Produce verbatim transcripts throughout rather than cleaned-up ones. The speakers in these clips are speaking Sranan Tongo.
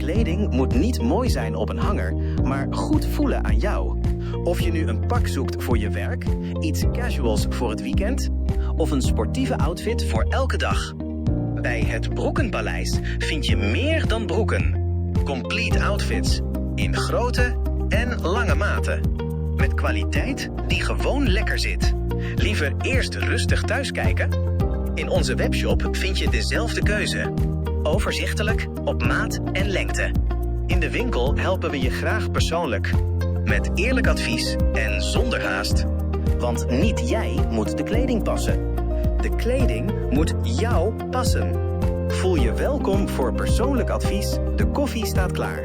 Kleding moet niet mooi zijn op een hanger, maar goed voelen aan jou. Of je nu een pak zoekt voor je werk, iets casuals voor het weekend of een sportieve outfit voor elke dag. Bij het Broekenpaleis vind je meer dan broeken. Complete outfits in grote en lange maten. Met kwaliteit die gewoon lekker zit. Liever eerst rustig thuis kijken? In onze webshop vind je dezelfde keuze. Overzichtelijk, op maat en lengte. In de winkel helpen we je graag persoonlijk. Met eerlijk advies en zonder haast. Want niet jij moet de kleding passen. De kleding moet jou passen. Voel je welkom voor persoonlijk advies. De koffie staat klaar.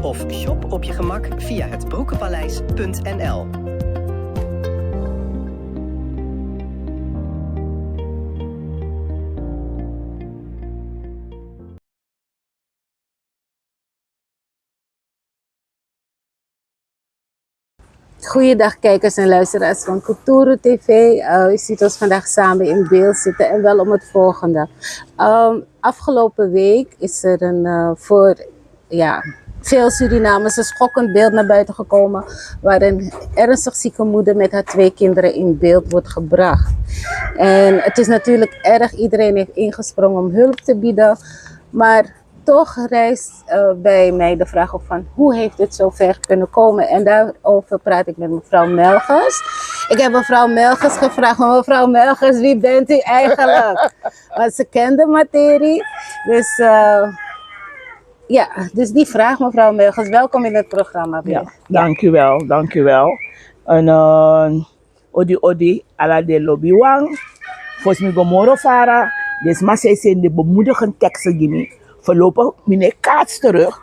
Of shop op je gemak via het broekenpaleis punt n l. Goeiedag kijkers en luisteraars van Kulturu T V. Eh, u ziet ons vandaag samen in beeld zitten en wel om het volgende. Ehm, afgelopen week is er een, eh, voor, ja, veel Surinamers een schokkend beeld naar buiten gekomen, waarin ernstig zieke moeder met haar twee kinderen in beeld wordt gebracht. En het is natuurlijk erg, iedereen heeft ingesprongen om hulp te bieden, maar toch rijst, eh, bij mij de vraag op van: hoe heeft het zo ver kunnen komen? En daarover praat ik met mevrouw Melges. Ik heb mevrouw Melges gevraagd: maar mevrouw Melges, wie bent u eigenlijk? Want ze kent de materie. Dus, eh, ja, dus die vraag, mevrouw Melges, welkom in het programma weer. Ja, dank u wel, dank u wel. En, eh, odi odi, ala den lobiwan. Fosi mi go moro fara, den sma san e seni den bemoedigende teksten gi mi. Voorlopig mi no e kaatsi terug.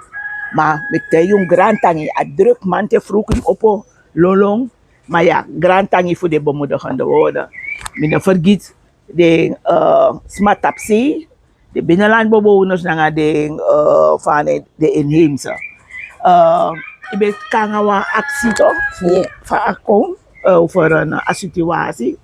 Ma mi e taigi un grantangi, a druk, mamanten fruku yu opo lonlon. Ma ya, grantangi fu den bemoedigende woorden. Mi no fergiti den, eh, sma tapu sei, den binnenland bewoners nanga den, eh, van den inheemse. Eh, yu ben kon nanga wan aksi toch, fu, fa a kon, eh, over een, eh, a situatie.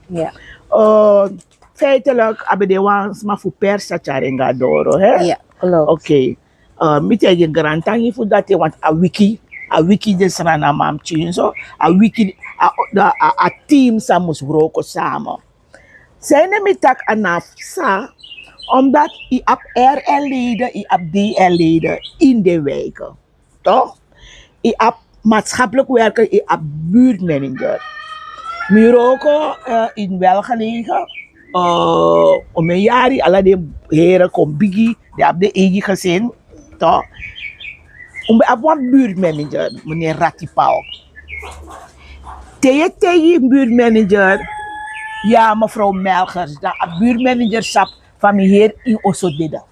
Eh, feitelijk a ben de wan sma fu per sa tyari en go na doro, hè? Oké. Eh, mi taigi en grantangi fu dati, want a wiki, a wiki den Sranan man pikin so, a wiki, a, a, a team san mus wroko samen. San ede mi taki a na fu psa, omdat yu abi R L-leden, yu abi D L-leden in de wijken. Toch? Yu abi maatschappelijk werker, yu abi buurtmanager. Mi wroko, eh, in Welgelegen, eh, omeni yari, ala den heren kon bigi, den abi den eigi gezin. Toch? Un ben abi wan buurtmanager, meneer Ratipal. Te yu e taigi buurtmanager, ya, mevrouw Melgers, dan a buurtmanager sabi fa mi heri ini oso dede.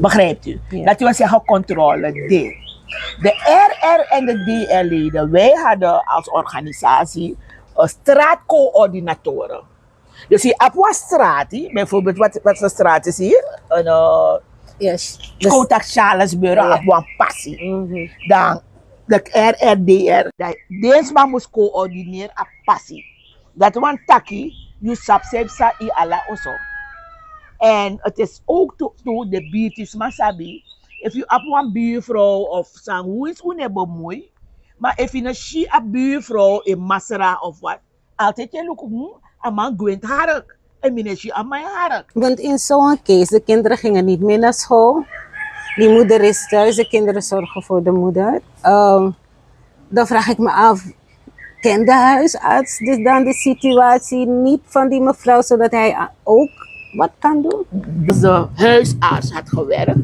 Begrijpt u? Ja. Dati wani segi controle de. De R R en de D R-leden, wij hadden als organisatie, eh, straatcoördinatoren. Dus yu abi wan strati, bijvoorbeeld wat, wat voor straat is hier? Een, eh, yes. Kota Charlesboro, ja, abi wan pasi. Mhm. Dan de R R D R, dan den sma mus coördineer a pasi. Dati wani taki yu sabi san e psa ini ala oso. En het is ook tu, tu den birtisma sabi. Efu yu abi wan buurvrouw of san, winsi un no e bemoei. Ma efu yu no si a buurvrouw, en masra of wat, altijd yu e luku, hmm, a man gwenti hark. En mi no e si a man e hark. Want in zo'n case, de kinderen gingen niet meer naar school. Die moeder is thuis, de kinderen zorgen voor de moeder. Ehm, dan vraag ik me af, kent de huisarts dus dan de situatie niet van die mevrouw, zodat hij a-, ook wat kan doen? Dus de huisarts had gewerkt.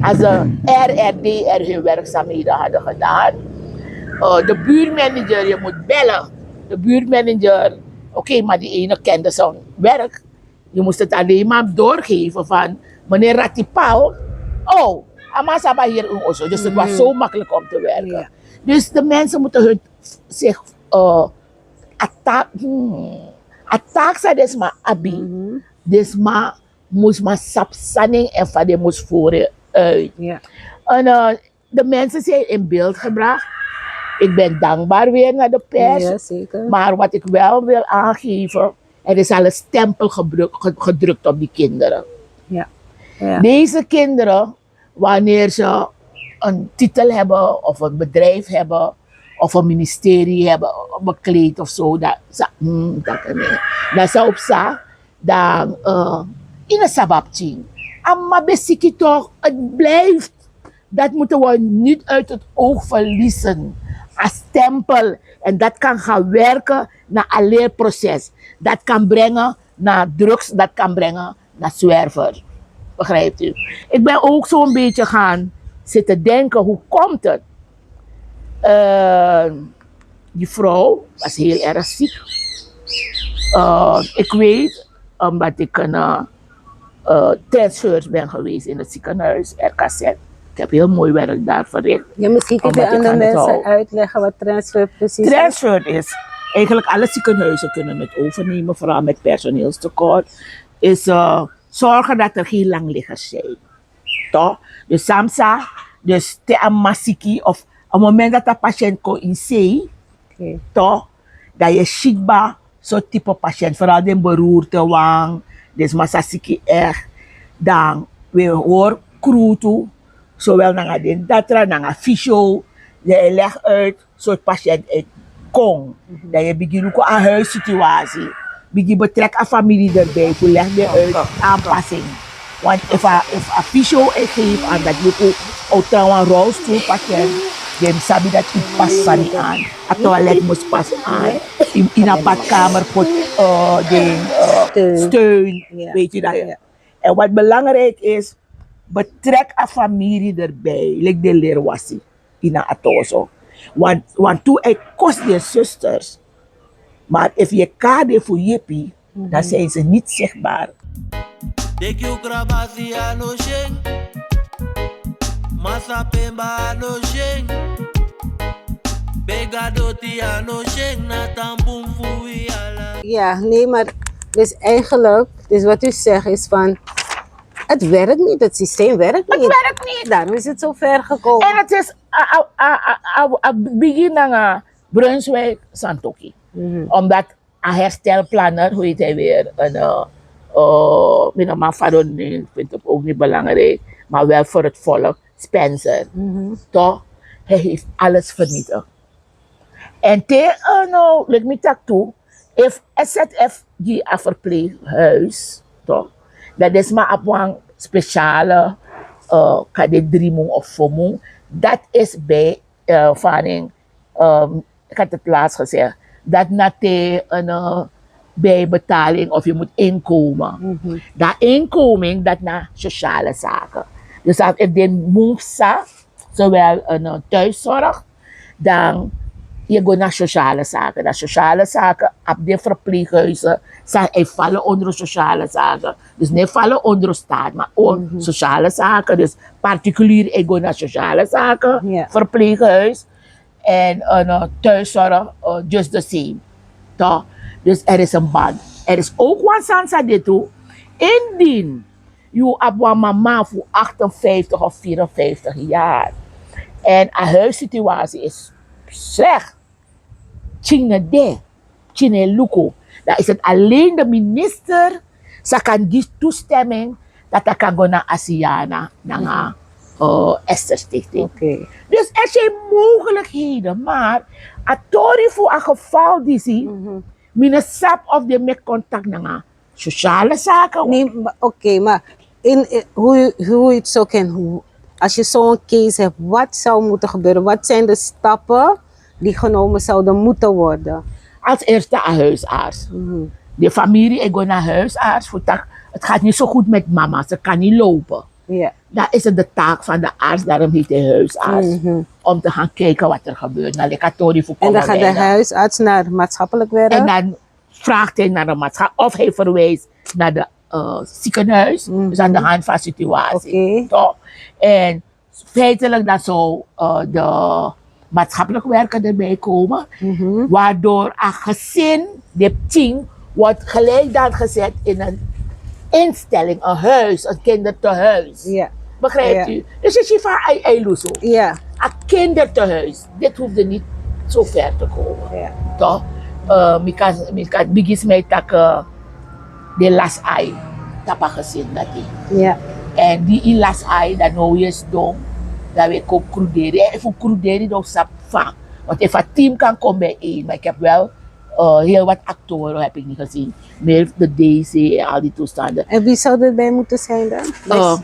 Als de R R D R hun werkzaamheden hadden gedaan, eh, de buurtmanager, je moet bellen. De buurtmanager, oké, maar die ene kende zijn werk. Je moest het alleen maar doorgeven van meneer Ratipal. Oh, a man sabi hier in oso. Dus het was zo makkelijk om te werken. Ja. Dus de mensen moeten hun, zich, eh, a taak, hmm, a taak san den sma abi. Mhm. Den sma mus man sabi sani en fa den mus voeren uit. Ja. En, eh, de mensen zijn in beeld gebracht. Ik ben dankbaar weer naar de pers. Ja, zeker. Maar wat ik wel wil aangeven, er is al een stempel gebru-, ge-, gedrukt op die kinderen. Ja. Ja. Deze kinderen, wanneer ze een titel hebben of een bedrijf hebben of een ministerie hebben bekleed of zo. Dan sa, hmm, dan sa op sa dan in een sababting. Ama besiki toch, het blijft. Dat moeten we niet uit het oog verliezen als stempel. En dat kan gaan werken naar een leerproces. Dat kan brengen naar drugs, dat kan brengen naar zwerver. Begrijpt u? Ik ben ook zo'n beetje gaan zitten denken, hoe komt het? Die vrouw was heel erg ziek. Ik weet, omdat ik een transfer ben geweest in het ziekenhuis, R K Z. Ik heb heel mooi werk daar verricht. Ja, misschien kun je aan de mensen uitleggen wat transfer precies is. Transfer is, eigenlijk alle ziekenhuizen kunnen het overnemen, vooral met personeelstekort, is zorgen dat er geen langliggers zijn. Toch? Dus Samsa, dus te a masiki of een moment dat de patiënt kon in zee, toch? Dat je zichtbaar zo'n type patiënt, vooral den beroerte wang, dus masasiki echt, dan we hoor krutu, zowel nanga den datra, nanga fysio, die leg uit, soort patiënt e kon. Dan yu bigin luku a huissituatie. Bigin betrek a famiri derbi fu leg den uit aanpassing. Want efu a fysio e geef aan dat luku, o trawan rolstoelpatiënt, den sabi dat yu pas sani aan. A toilet mus pas aan. Yu na badkamer poti den steun. Weet yu dat? En wat belangrijk is, betrek a famiri derbi, leki den leri wasi ini a atoso. Want tu e kosi den zusters. Maar efu yu e kari den fu yepi, dan zijn ze niet zichtbaar. Teki un krabasi a no syen. Masa pemba a no syen. Bega doti a no syen, na tan bun fu wi ala. Ja, nee, maar dus eigenlijk, dus wat u zegt is van, het werkt niet, het systeem werkt niet. Het werkt niet. Daarom is het zo ver gekomen. En het is a, a, a, a, a, a bigin nanga Brunswijk Santokhi. Omdat a herstelplanner, hoe heet hij weer? Een, uh, uh, mijn man van de, nee, ik vind het ook niet belangrijk, maar wel voor het volk, Spencer. Toch? Hij heeft alles vernietigd. En te, uh, no, let me talk to, if S Z F gi a verpleeghuis, toch? Dat is maar op een speciale, uh, kade drie mun of four mun. Dat is bij, uh, ervaring, um, ik had het laatst gezegd, dat na te een uh, bijbetaling of je moet inkomen. Dat inkoming, dat na sociale zaken. Dus als ik dit move zag, zowel een uh, thuiszorg, dan je gaat naar sociale zaken. Dat sociale zaken, op de verpleeghuizen, zijn vallen onder sociale zaken. Dus niet vallen onder staat, maar ook sociale zaken. Dus particulier, ik ga naar sociale zaken, verpleeghuis. En uh, thuiszorg, uh, just the same. Toch? Dus er is een band. Er is ook wan sani san de tu. Indien yu abi wan mama fu achtenvijftig of vierenvijftig jaar en a huissituatie is slecht, tine de, tine luku, dan is het alleen de minister san kan gi toestemming dat a kan go na Asiana nanga uh, Esther Stichting. Dus er zijn mogelijkheden, maar a tori fu a geval disi, mi no sabi of den meki contact nanga sociale zaken. Nee, maar, oké, maar in, in, hoe, hoe je het zo kan, hoe, als je zo'n case hebt, wat zou moeten gebeuren? Wat zijn de stappen die genomen zouden moeten worden? Als eerste a huisarts. De familie e go na huisarts fu taki, het gaat niet zo goed met mama, ze kan niet lopen. Dan is het de taak van de arts, daarom heet hij huisarts, om te gaan kijken wat er gebeurt. Na leki a tori fu. En dan gaat de huisarts naar maatschappelijk werk. En dan vraagt hij naar de maatschappij of hij verwijst naar de uh, ziekenhuis. Dus aan de hand van situatie. Toch? En feitelijk dan zou uh, de maatschappelijk werker erbij komen, waardoor a gezin, de pikin, wordt gelijk dan gezet in een instelling, een huis, een kindertehuis. Begrijpt u? Dus je ziet van ai ai luso. A kindertehuis. Dit hoefde niet zo ver te komen. Toch? Uh, mi kan, mi kan bigin smijt taki de las ai tapu a gezin dati. En die in las ai dan no yu e sidon. Dan we kon kruderi. Efu kruderi dan we sabi fa. Want efu a team kan kon bij een. Maar ik heb wel uh, heel wat actoren heb ik niet gezien. Meer de D C en al die toestanden. En wie zou dat bij moeten zijn dan? Uh,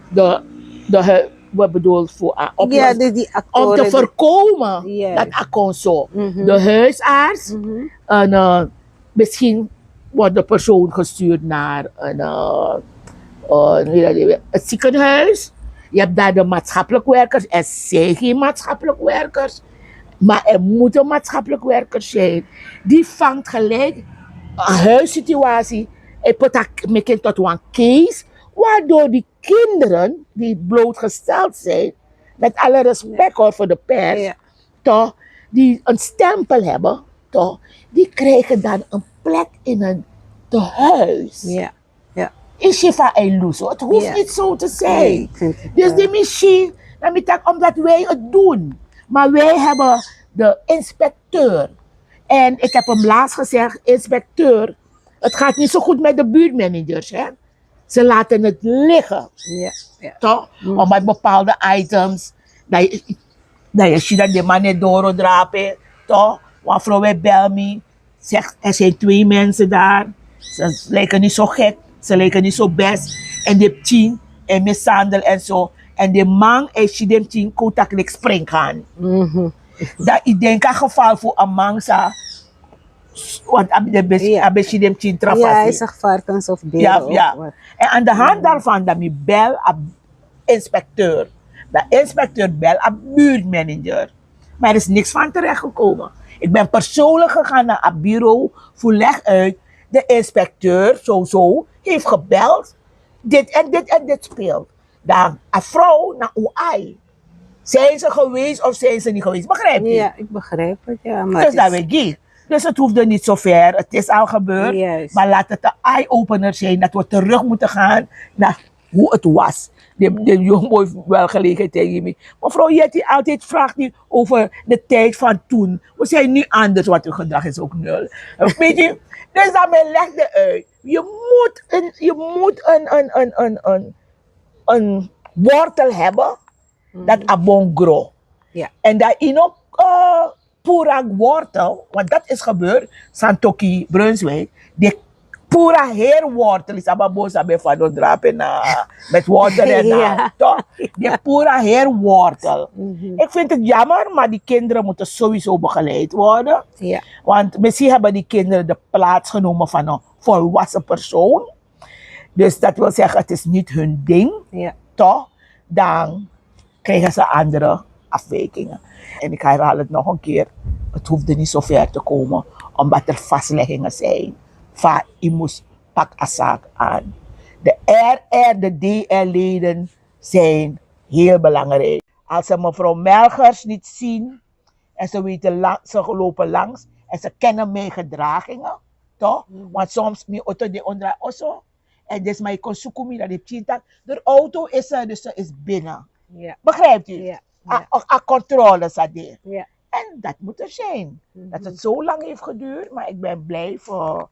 de, de, we bedoel voor uh, op, ja, die, die actoren, om te voorkomen, ja, dat a kon zo. Mm-hmm. De huisarts, mm-hmm, en uh, misschien wordt de persoon gestuurd naar een, uh, uh, het ziekenhuis. Je hebt daar de maatschappelijk werkers. Er zijn geen maatschappelijk werkers. Maar er moeten maatschappelijk werkers zijn. Die vangt gelijk een huissituatie. En put dat tot een case. Waardoor die kinderen die blootgesteld zijn. Met alle respect hoor voor de pers. Ja. Toch? Die een stempel hebben. Toch? Die krijgen dan een plek in een tehuis. Ja. Ja. Is je van Ailuso? Het hoeft niet zo te zijn. Dus die machine, dan moet ik omdat wij het doen. Maar wij hebben de inspecteur. En ik heb hem laatst gezegd, inspecteur, het gaat niet zo goed met de buurtmanagers, hè? Ze laten het liggen. Ja, ja. Toch? Mm. Omdat bepaalde items, dat je, dat je ziet dat de man niet doordrapen, toch? Wan vrouw weet bel me, zegt, er zijn twee mensen daar. Ze lijken niet zo gek, ze lijken niet zo best. En die tien en mishandel en zo. En die man, hij ziet hem tien, kotak lik spring gaan. Dat ik denk aan geval voor een man, sa, want abi de besi, ja, abi si dem tin trafasi. Ja, hij zag varkens of beren. Ja, ja. En aan de hand daarvan dat mi bel a inspecteur. De inspecteur bel a buurtmanager. Maar er is niks van terechtgekomen. Ik ben persoonlijk gegaan naar het bureau, voor leg uit, de inspecteur, zo, zo, heeft gebeld. Dit en dit en dit speelt. Dan a vrouw na uai. Zijn ze geweest of zijn ze niet geweest? Begrijpt u? Ja, ik begrijp het, ja. Maar dus dat weet ik. Dus het hoefde niet zo ver. Het is al gebeurd. Juist. Maar laat het een eye-opener zijn dat we terug moeten gaan naar hoe het was. De, de jongboy wel gelegenheid tegen me. Mevrouw Jetty altijd vraagt niet over de tijd van toen. We zijn nu anders, want hun gedrag is ook nul. Weet je? Dus dan men legde uit. Je moet een, je moet een, een, een, een, een, een wortel hebben dat a bon gro. Ja. En dat in ook uh, pura wortel, want dat is gebeurd, Santoki, Brunswijk, de pura hair wortel is ababos abe fado drape na met water en na, toch? De pura hair wortel. Ik vind het jammer, maar die kinderen moeten sowieso begeleid worden. Ja. Want misschien hebben die kinderen de plaats genomen van een volwassen persoon. Dus dat wil zeggen, het is niet hun ding, toch? Dan krijgen ze andere afwijkingen. En ik herhaal het nog een keer, het hoefde niet zo ver te komen, omdat er vastleggingen zijn. Fa imus pak a zaak aan. De R R, de D R-leden zijn heel belangrijk. Als ze mevrouw Melgers niet zien, en ze weten lang, ze lopen langs en ze kennen mijn gedragingen, toch? Want soms mi auto de ondra oso en dus maar je kon zoeken mi dat de pitin tak de auto is er, dus ze is binnen. Begrijpt u? A controle sade. En dat moet er zijn. Dat het zo lang heeft geduurd, maar ik ben blij voor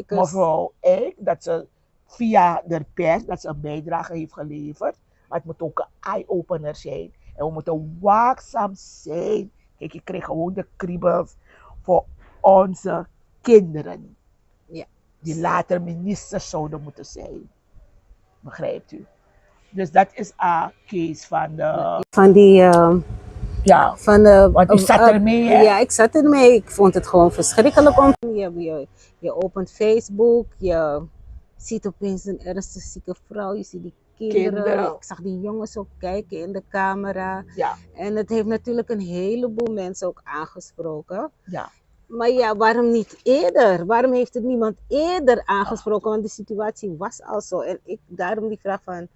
mevrouw Eijk dat ze via de pers dat ze een bijdrage heeft geleverd. Maar het moet ook een eye-opener zijn. En we moeten waakzaam zijn. Kijk, ik krijg gewoon de kriebels voor onze kinderen. Ja. Die later ministers zouden moeten zijn. Begrijpt u? Dus dat is a case van de. Van die. Uh, ja, van de, want u zat ermee, hè? Ja, ik zat ermee. Ik vond het gewoon verschrikkelijk om. Je, je, je opent Facebook, je ziet opeens een ernstig zieke vrouw, je ziet die kinderen. Ik zag die jongens ook kijken in de camera. Ja. En het heeft natuurlijk een heleboel mensen ook aangesproken. Ja. Maar ja, waarom niet eerder? Waarom heeft het niemand eerder aangesproken? Want de situatie was al zo. En ik, daarom die vraag van,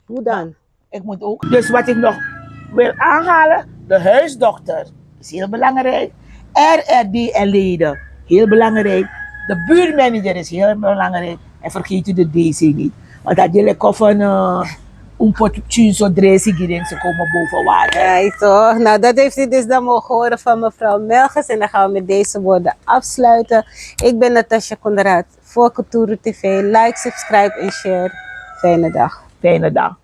hoe dan? Ik moet ook. Dus wat ik nog wil aanhalen, de huisdokter is heel belangrijk. R R D-leden, heel belangrijk. De buurtmanager is heel belangrijk. En vergeet u de D C niet. Want dat je lekker van uh, un pot tjunso dresi giring ze komen boven water. Ja, toch. Nou, dat heeft u dus dan mogen horen van mevrouw Melges. En dan gaan we met deze woorden afsluiten. Ik ben Natasha Konrad voor Kuturu T V. Like, subscribe en share. Fijne dag. Fijne dag.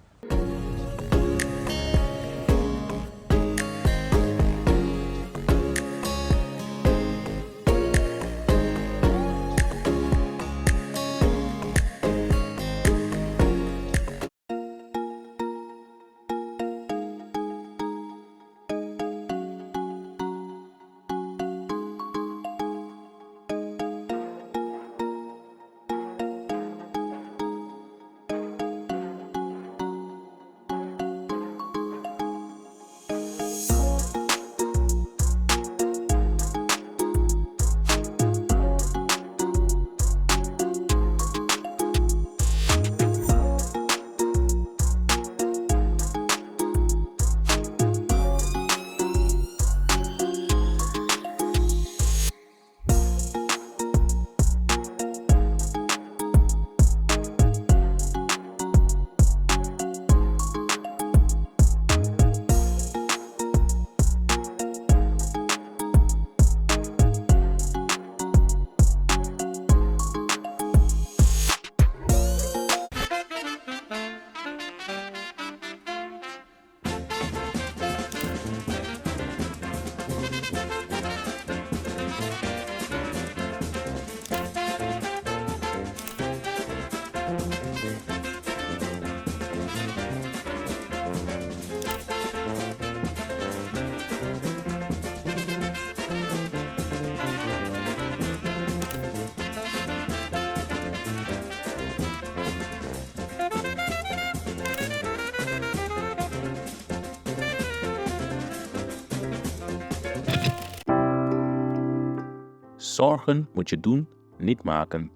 Zorgen moet je doen, niet maken.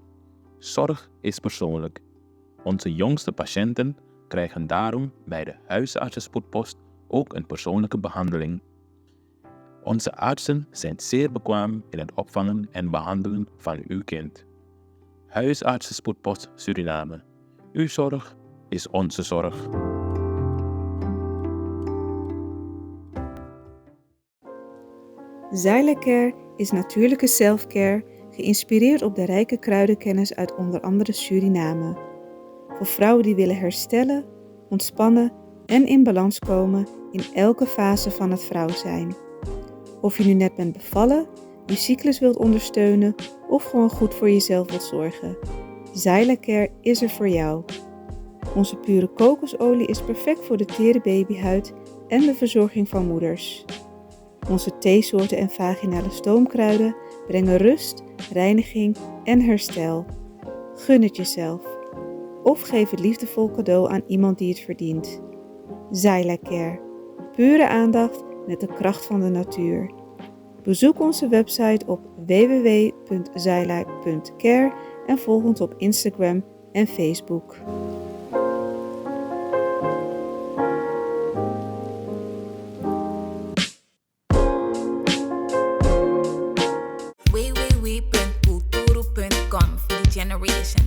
Zorg is persoonlijk. Onze jongste patiënten krijgen daarom bij de huisartsenspoedpost ook een persoonlijke behandeling. Onze artsen zijn zeer bekwaam in het opvangen en behandelen van uw kind. Huisartsenspoedpost Suriname. Uw zorg is onze zorg. Zylac Care is natuurlijke selfcare, geïnspireerd op de rijke kruidenkennis uit onder andere Suriname. Voor vrouwen die willen herstellen, ontspannen en in balans komen in elke fase van het vrouw zijn. Of je nu net bent bevallen, je cyclus wilt ondersteunen of gewoon goed voor jezelf wilt zorgen, Zylac Care is er voor jou. Onze pure kokosolie is perfect voor de tere babyhuid en de verzorging van moeders. Onze theesoorten en vaginale stoomkruiden brengen rust, reiniging en herstel. Gun het jezelf. Of geef het liefdevol cadeau aan iemand die het verdient. Zylac Care. Pure aandacht met de kracht van de natuur. Bezoek onze website op w w w punt zylac punt care en volg ons op Instagram en Facebook. W W W punt kulturu punt com for the generation.